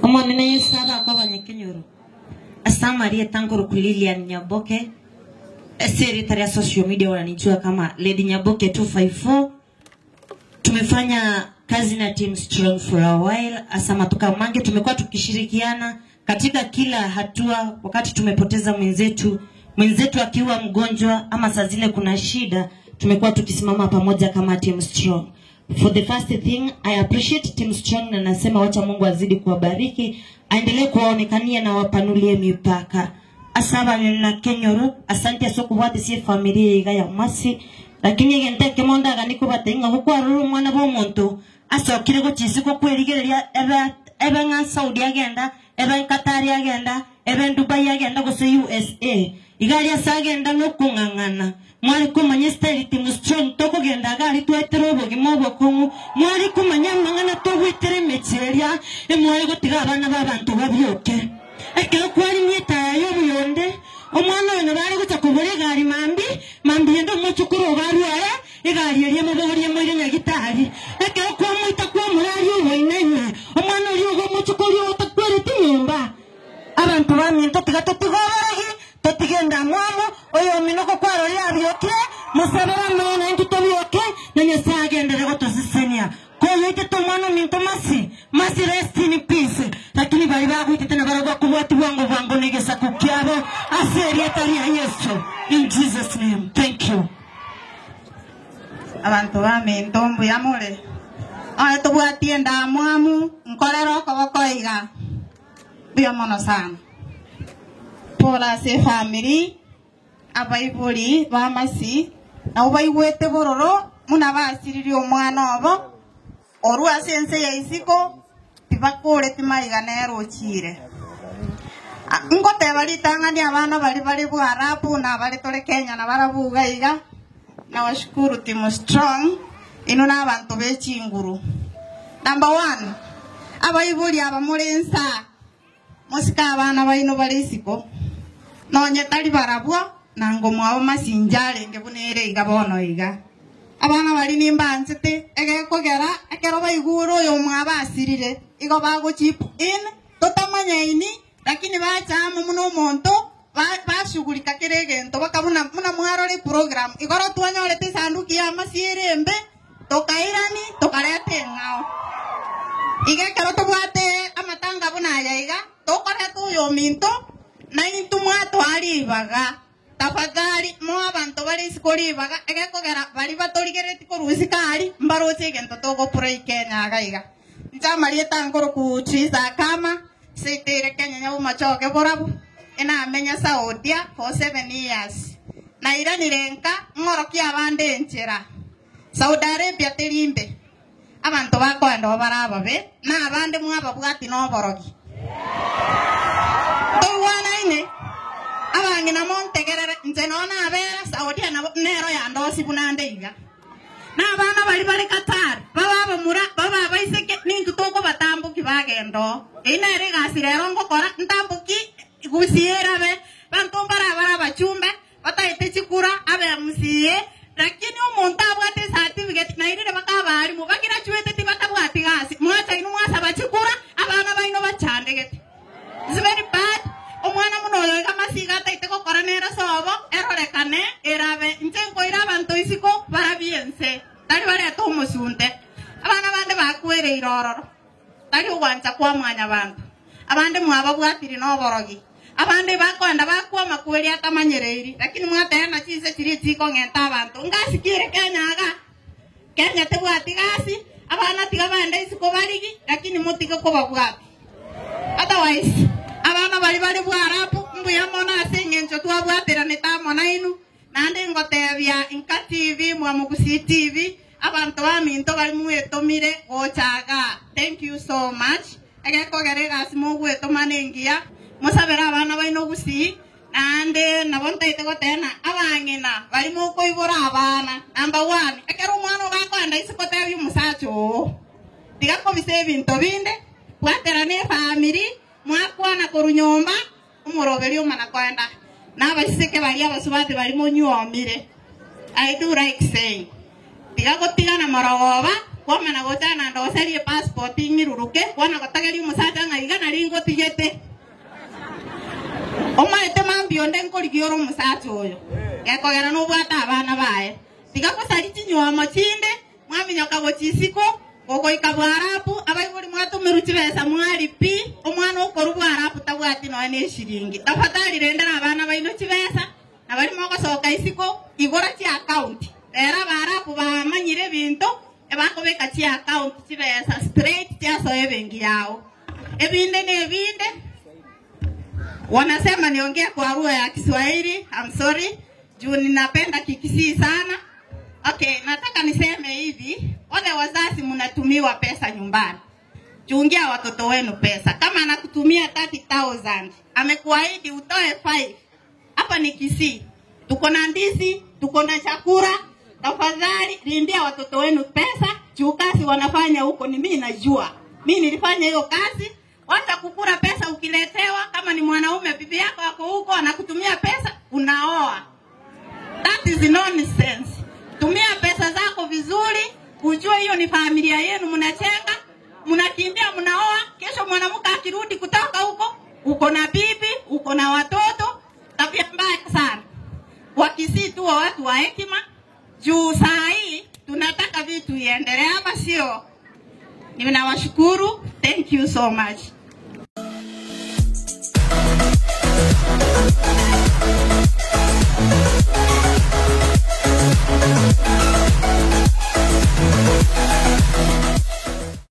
Omonene Yeso abakwe abanyakenyoro ase amarieta nkorokwa Lilian Nyaboke ase erieta ria social media wananijua kama Lady Nyaboke 254 tumefanya kazi na Team Strong for a while ase amatuko amange tumekuwa tukishirikiana katika kila hatua wakati tumepoteza mwenzetu mwenzetu akiwa mgonjwa ama saa zile kuna shida tumekuwa tukisimama pamoja kama Team Strong For the first thing, I appreciate Team Strong na nasema wacha Mungu azidi kuwabariki, aendelee kuwaonekania na wapanulie mipaka. Asaba na kenyoro, asante ase okobwatisia efamilia iga ya Masi. Lakini egento ekemo ndaganie kobatebia ng'a gokwarora omwana bw'omonto asokire gochia isiko kwerigereria ebe ebe ng'a Saudi agenda, ebe Qatar agenda, Ebe Dubai agenda gose USA, iga aria ase agenda nokong'ang'ana. Mware komanya estyle team strong tokogenda iga aria twaetera obogima obokong'u, mware komanya amang'ana togoetera emechie eria, emware gotiga abana babanto babioke. Ekero kwarimia etaya y'oboyonde, omwana oyo nabo are gocha kogora egari mambia, mambia ende omochokoro ogo arware, egari eria emobogorie emoire nyagitari. Ekero kwamoita kwamoraria oboina ime, omwana oria ogo omochokoro ogo otakwereti nyomba. Abanto baminto, tiga totige oboregi, totige endamwamu, oyomino gokwarorire abiokire, mosabere amaya naintwe tobioke, na Nyasae agenderere gotosesenia. Koyoitete omwana ominto Mercy, Mercy rest in peace, lakini baria bagoitete nabarabwo bakobwatia bwango bwango negesaku kiabo ase erieta ria Yeso in Jesus name. Thank you. Abanto baminto, mbuya more? Onye tobwati endamwamu, nkorere okoboko iga. Mbuya mono sana. Pole ase efamiri, abaibori ba Mercy nabwo baigwete bororo buna basiririe omwana obo orwa ase ense ya isiko tibakoreti maiga nere ochire. Ngoteba ritang'ani abana baria bare Bwarabu na abare tore Kenya nabarabwo iga iga, nawashukuru team strong inwe na abanto be chinguru. Number one, abaibori aba more insaa, mosike abana baino bare isiko, nonye tari barabwo, nango mwabo masincha arenge buna ere iga bono iga. Abana baria nimbanchete, egekogera ekero baigure oyomwabo asirire, igo bago chip in, totamanyaini, lakini bacha amo buna omonto, Bashughulika kera egento, bakabuna buna mwarora eprogram. Igoro twanyorete esanduki y'amasio ere embe, tokairani, tokareta eng'ao. Iga ekero tobwate amatanga buna aya iga, tokoreta oyominto, naintwe mwatoa ribaga. Tafadhali, moe abanto bare isiko ribaga, egekogera baria batorigereretie korwa isiko aria, mbaroche egento togopura Kenya iga iga. Inche amarieta nkoroku Triza Akama, Seiteire Kenya nyabomachoge borabu, enamenya Saudia for seven years. Nairanire nka ng'orokie abande enchera. Saudi Arabia teri imbe, abanto bakoenda oo bare ababe, na abande mwababwati noborogi. Ntoigwanaine? Abang'ina montegerere, inche noo nabera Saudia nabo nero yandosi buna nde iga. Na abana baria bare Qatar, babe abamura, babe abaiseke, nintwe tokobatambokia bagenda oo. Eyio nere egasi rero ngokora, ntambokie gusii erabe, banto mbarabare abachumbe, bataete chikura, abe MCA, lakini omonto abwate ecertificate, nairire baka abalimu, bagirachueteti batabwati gasi, mwacha inwe mwasaba chikura, abana baino bachandegete. It's very bad, omwana buna oyo iga masiga ataete gokora nere sobo, erorekane, erabe, inche nkoira abanto isiko barabie ense, tari barete omosunte. Abana bande bakwereire ororo, tari ogwancha kwa mwanyabanto. Abande mwababwatiri noborogi, abande bakoenda bakwa amakweri atamanyereiri, lakini mwateena chinse chiria chikong'enta abanto. Ngasikire Kenya iga, Kenya tebwati gasi, abana tiga baende isiko barigi, lakini motige kobabwata. Otherwise, abana baria bare bw'Arabu, mbuya mono ase engencho twabwateranete amo nainwe, naende ngotebia Inka TV, Mwamogusii TV, abanto baminto baria mwetomire gocha igaa, thank you so much, egekogera egasi mogwetoma nengiya, mosabere abana baino gusii, naende nabo ntaete goteba ng'a abang'ina baria mokoibora abana, number one, ekero omwana ogo akoenda isiko tebia omosacha oo, tiga kobisa ebinto binde, Bwaterana efamiri, mwakwana korwa nyomba, omoroberi omana koenda nabasiseke baria abasubati baria monyuomire. I do like saying, tiga gotigana morogoba, Kwamana gocha na ndoserie epassport ng'iruruke, kwana gotageria omosacha ng'a iga nari ngotigete. Omaete mambia onde nkorigia ore omosacha oyo, gekogera nobwate abana baye. Tiga gosaria chinywomo chinde, mwaminyoka gochia isiko, gogoika Bwarabu, abaibori mwatomerwe chibesa mwari pi, omwana okorwa Bwarabu tabwati nonya ne eshiringi. Tafadhali rendera abana baino chibesa, na baria mogosoka isiko, igora chiakaunti. Rero Abaarabu bamanyire ebinto, ebakobeka chiakaunti chibesa straight chiasoa ebenki yao. Ebinde na ebinde, wanasema niongee kwa lugha ya Kiswahili, I'm sorry, juu ninapenda Kikisii sana. Okay, nataka niseme hivi, wale wazazi mnatumiwa pesa nyumbani. Chungia watoto wenu pesa. Kama anakutumia 30,000, amekuahidi utoe 5. Hapa ni Kisii. Tuko na ndizi, tuko na chakula. Tafadhali lindia watoto wenu pesa. Juu kazi wanafanya huko ni mimi najua. Mimi nilifanya hiyo kazi. Wacha kukula pesa ukiletewa. Kama ni mwanaume bibi yako ako huko anakutumia pesa, unaoa. That is nonsense. Tumia pesa zako vizuri, ujue hiyo ni familia yenu mnachenga, mnakimbia mnaoa. Kesho mwanamke akirudi kutoka huko, uko na bibi, uko na watoto. Tabia mbaya sana. Wakisii tu wa watu wa hekima, juu saa hii tunataka vitu iendelee, ama sio? Ninawashukuru, thank you so much.